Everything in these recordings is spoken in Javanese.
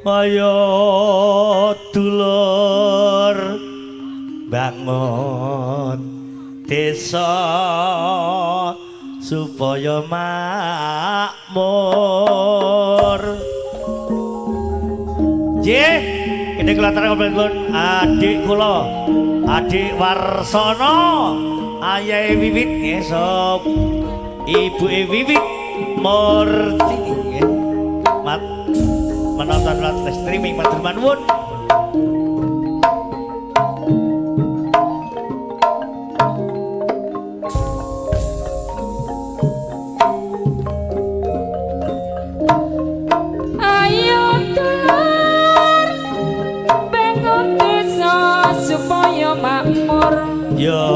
Ayo dulur bangun desa supaya makmur. Nggih, kene kula aturaken pun adik kula, adik Warsono, ayahe Wiwit nggih, sop ibuke Wiwit Murtini nggih. Mat menonton lewat streaming matur nuwun. Ayo dulur bangun desa supaya makmur. Yo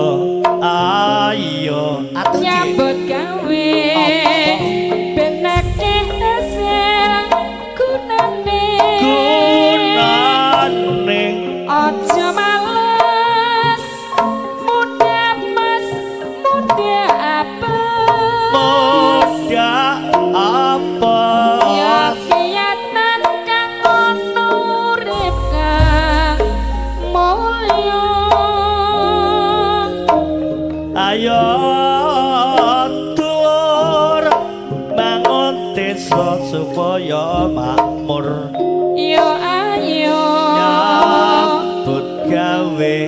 ayo atuh nyambut gawe ben akeh hasil gunane. Gunane aja males muda mas muda apa muda apa ya kiyatan kang ono urip kang mulya. Ayo tur bangun desa supaya makmur. Yo ayo nyambut gawe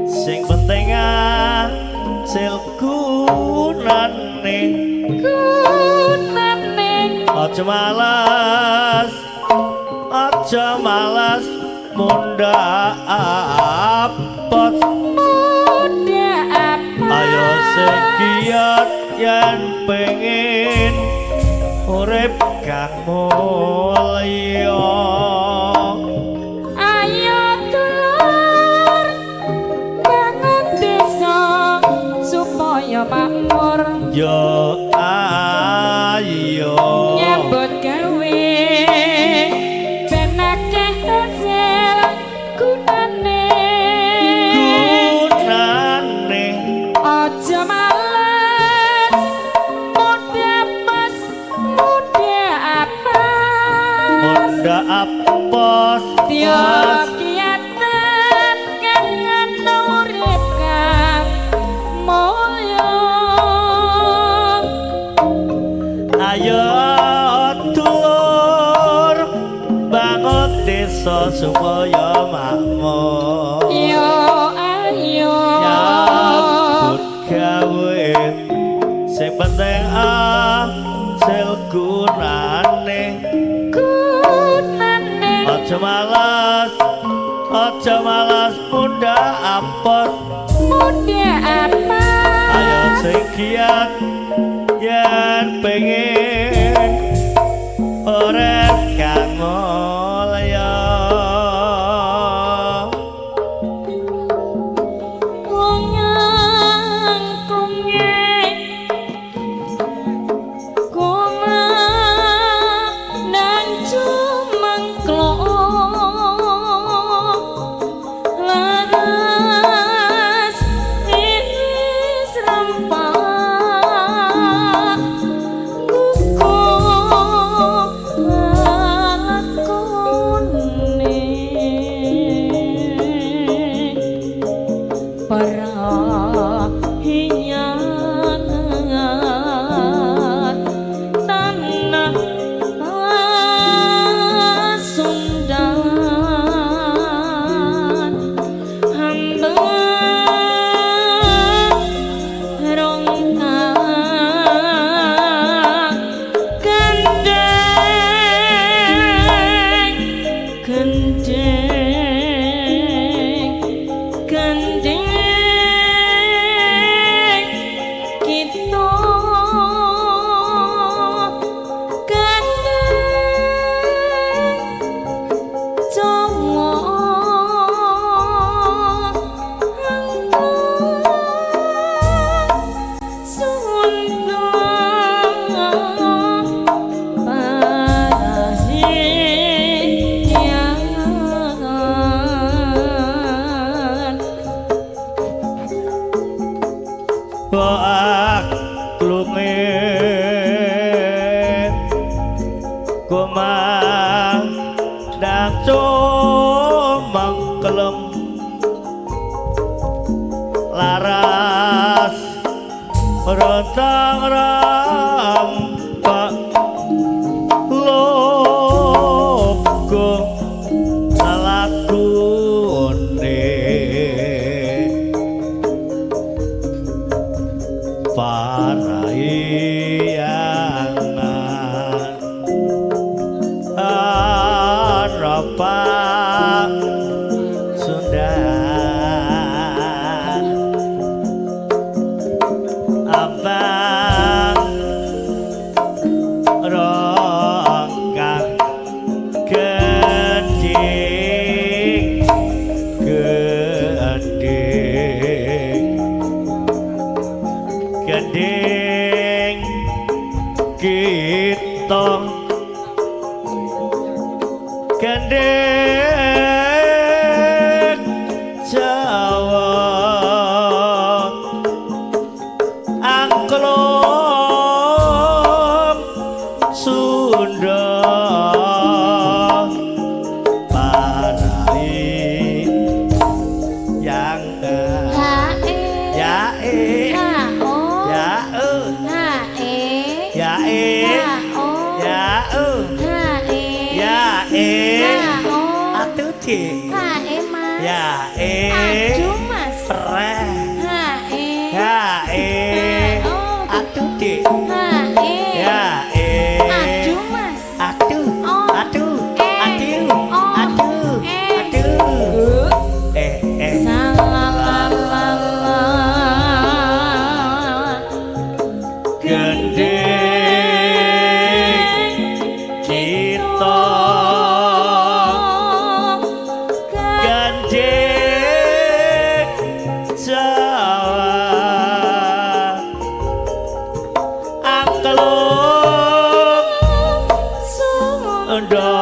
sing penting hasil gunane. Gunane aja malas, aja malas munda apot. Muda apa Ayo sing giat yen pengen urip kang mulya. Ayo dulur bangun desa supaya makmur. Yo ayo nyambut gawe ben akeh hasil gunane. Gunane aja males muda mas muda apa munda apos. Tiyo kiyatan kang ana urip kang mulya. Ayo dulur bangun desa supaya makmur. Yo ayo nyambut gawe sing penting hasil gunane. Gunane Aja malas, aja malas munda apot. Muda apa Ayo sing giat yen pengen urip kang mulya. Kungang kunge kuma nang cumengklo laras iris rempah gugu lakone parahiyangan tanah Pasundan hamba rongkang gendeng gendeng gendeng kita gendeng Jawa Sunda parahiyangan. Aklunge kumang Ndang cumengklem laras rontang rampak logo lagune parahyangan Arapa Sundan abang rongkang gending gending gending kita gending Jawa angklung Sunda parahyangan. H E Ya e H O ya e H E ya e H O ya e H E ya e H O atuh D H E Mas. Ya e Aduh Mas. Preh H E ya e H O atuh D H E ya e Aduh Mas. Aduh O aduh E aduh O aduh E aduh e e Salalala gending kita gending Jawa angklung Sunda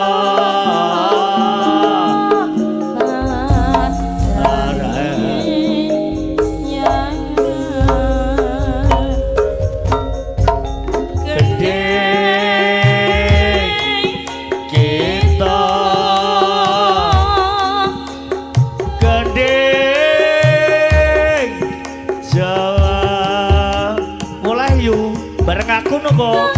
gending kita gending Jawa. Mulai yu bareng aku nopo.